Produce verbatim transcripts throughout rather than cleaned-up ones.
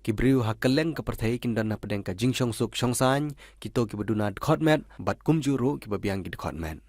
Ki briew ha kylleng ka pyrthei kin don hapdeng ka jingshong suk shong saiñ, kito kiba duna dkhot met, bad kumjuh ruh kiba biang ki dkhot met.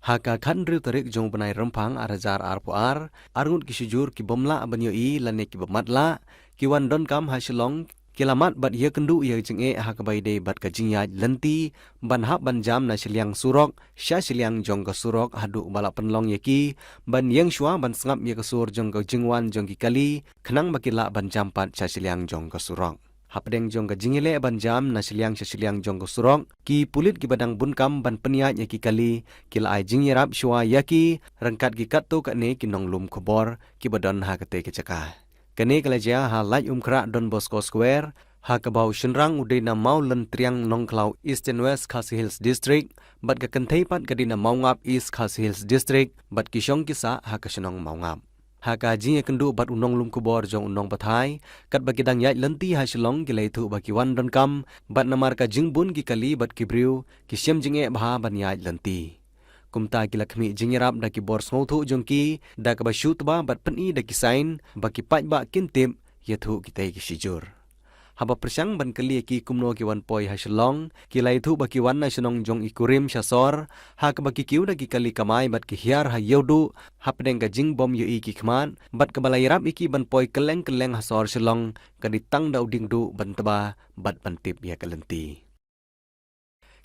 Ha ka khathynriew tarik jong u bnai Rymphang ar hajar arphew ar, arngut ki shijur kibym lah ban ïohi lane kiba matlah, ki wan donkam ha Shillong, ki la mad bad ïakynduh ïa ka jingeh ha kaba ïadei bad ka jingïaid lynti, ban hap ban jam na shiliang surok sha shiliang jong ka surok haduh ba la pynlong ïa ki ban ïeng shuwa ban sngap ïa ka sur jong ka jingwan jong ki kali, khnang ba ki lah ban jam pat sha shiliang jong ka surok. Hapdeng jong ka jingïaleh ban jam na shiliang sha shiliang jong ka surok, ki pulit kiba dang bun kam ban pynïaid ïa ki kali, ki la ai jingïarap shuwa ïa ki, ryngkat ki katto katne ki nonglum khubor kiba don ha katei ka jaka. Kane ka la jia ha Laitumkhrah Don Bosco Square, ha kaba u shynrang u dei na Mawlyntriang Nongkhlaw, Eastern West Khasi Hills District, bad ka kynthei pat ka dei na Mawngap, East Khasi Hills District, bad ki shong ki sah ha ka shnong Mawngap. Ha ka jingïakynduh bad u nonglum khubor jong u nongpathai, katba ki dang ïaid lynti ha Shillong, ki la ïathuh ba ki wan donkam, bad namar ka jingbun ki kali bad ki briew, ki shem jingeh bha ban ïaid lynti. Kumta ki la khmih jingïarap da ki bor sngewthuh jong ki, da kaba shu tba bad pyni da ki sign ba ki paidbah kin tip, ïathuh kitei ki shijur. Haba pyrshang ban kylli ïa ki kumno ki wan poi ha Shillong, ki la ïathuh ba ki wan na shnong jong i kurim sha sor, ha kaba ki kiew da ki kali kamai bad ki hiar ha Ïewduh, hapdeng ka jingbym ïohi ki khmat, bad kaba la ïarap ïa ki ban poi kylleng kylleng ha sor Shillong, ka dei tang da u diengduh ban tba bad ban tip ïa ka lynti.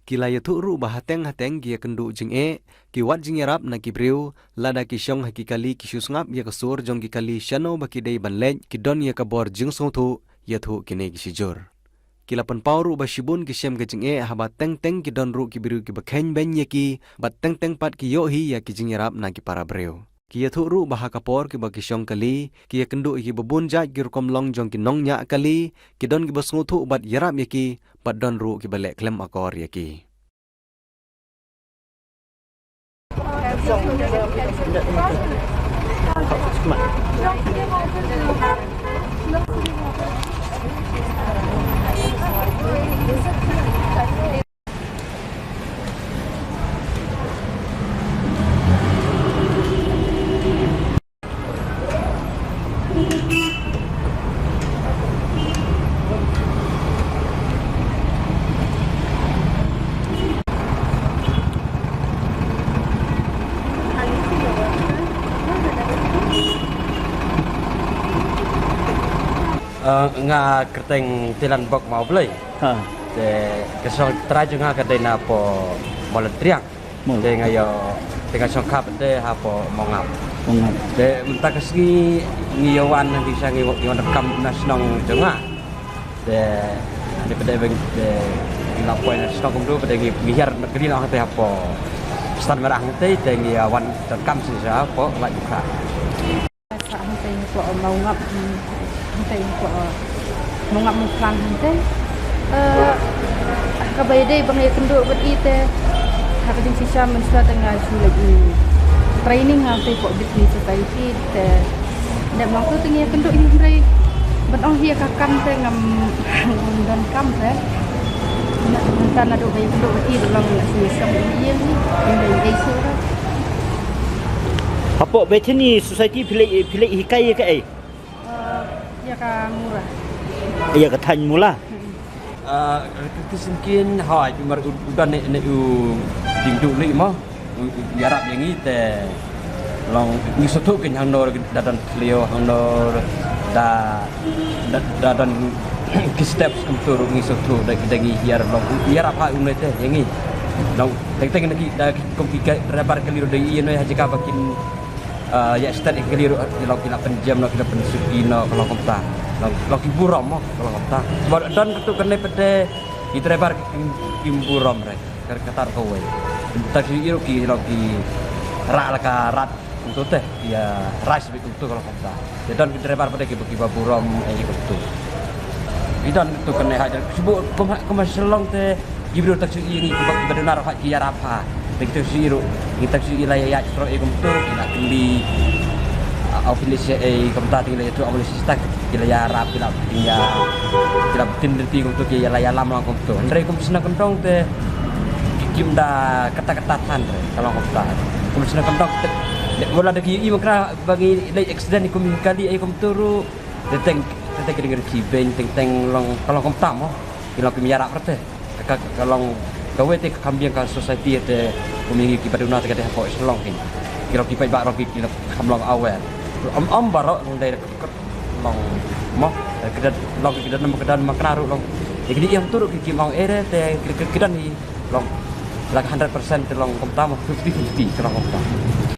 Ki la ïathuh ruh ba hateng hateng ki ïakynduh jingeh, ki wad jingïarap na ki briew, lada ki shong ha ki kali ki shu sngap ïa ka sur jong ki kali shano ba ki dei ban leit, ki don ïa ka bor jingsngewthuh, ïathuh kine ki shijur. Ki la pynpaw ruh ba shibun ki shem ka jingeh haba teng teng ki don ruh ki briew kiba kheiñ beiñ ïa ki, bad teng teng pat ki ïohi ïa ki jingïarap na ki para briew. Ki ïathuh ruh ba ha ka por kiba ki shong kali, ki ïakynduh ïa kiba bun jait ki rukom long jong ki nongñiah kali, ki don kiba sngewthuh bad ïarap ïa ki, bad don ruh kiba leh khlem akor ïa ki. Eh, nga kyrteng Tilan Bok Mawblei. Ha. Te ka shnong trai jong nga ka dei na po Mawlyntriang. Mawlyntriang. Te nga ïoh, te nga shong khap te ha po Mawngap. Mawngap. Te mynta ka sngi ngi ïoh wan ngi sha ngi ïoh wan kam na shnong jong nga. Te ni pede beng te ngi la poi na shnong kumtu pede ngi ngi hiar na kri na hangte ha po Stan Merah hangte te ngi ïoh wan kam shisha po Laitumkhrah. Sa hangtei hapoh Mawngap, hangtei hapoh Mawngap Mawphlang hangtei. Eh, kaba ïadei ba nga ïakynduh bad i te ha ka jingshisha mynshuwa te nga shu leit training hangtei hapoh Bethany Society te. Dep nangtu te nga ïakynduh hi hynrei ban ong hi ïa ka kam te ngam, ngam don kam te. Mynta naduh ba ïakynduh bad i te long nga shu ïashong ïa i ïa i ïa i shuh. Hapoh Bethany Society phi leit, phi leit hikai ïa kaei? Eh, ïa ka mura. Ïa ka thaiñ mula. Hmm. Ah, ka ti sngewthuh hoi, mar u, u don ne, ne u diengduh lei mo. U, u ïarap ïa ngi te long ngi sngewthuh kein hangno da don thliew hangno da, da, da don ki steps kumtu ruh ngi sngewthuh da, da ngi hiar long u ïarap ha u ne te ïa ngi. Long teng teng na ki da ki kum ki ka driver kali ruh da ïa noi ha jaka ba kin Ah, ïa stad ïa ki kali ruh, ïa long ki la pynjem noh, ki la pynsuki noh, ka long kumta. Long, long ki burom noh, ka long kumta. Ba don katu kane pete, i driver ki, kim burom re. Kar kata ruh kawei. Taxi i ruh ki, long ki rah la ka rat kumtu te, ïa ras bit kumtu ka long kumta. Ïa don ki driver pete ki, ki ba burom, eh, i kumtu. I don katu kane ha, sibuk kum ha, kum ha Shillong te, Ki briew taxi i ngi kiba, kiba duna ruh ki ïarap ha. Te ki taxi ruh, ngi taxi i la ïa ïaid stroh i kumtu, ki la kylli, ah, office eh kumta te ki la ïathuh office tak, ki la ïarap, ki la ïa, ki la tin riti kumtu, ki la ïalam lang kumtu. Hynrei kum sna kyndong te, ki kim da kata kata than re, ka long kumta. Kum sna kyndong te, wala da ki i makra ba ngi lei accident kum kali i kumtu ruh, te teng Te ki ding ki beiñ teng teng long ka long kumta mo. Ki long ki ïarap rte. Ka ka long kawei te ka kam biang ka society te kum ïa ngi kiba duna te ka te hapoh Shillong ki. Ki long ki paidbah ruh ki ki long kam long aware. Ym ym baroh long dei ka long mo. Ka da long ki da nama ka da nama kena ruh long. Ïa ki dei ïa tu ruh ki ki long ere te ki ki don hi long la ka hundred percent te long kumta mo fifty fifty ka long kumta.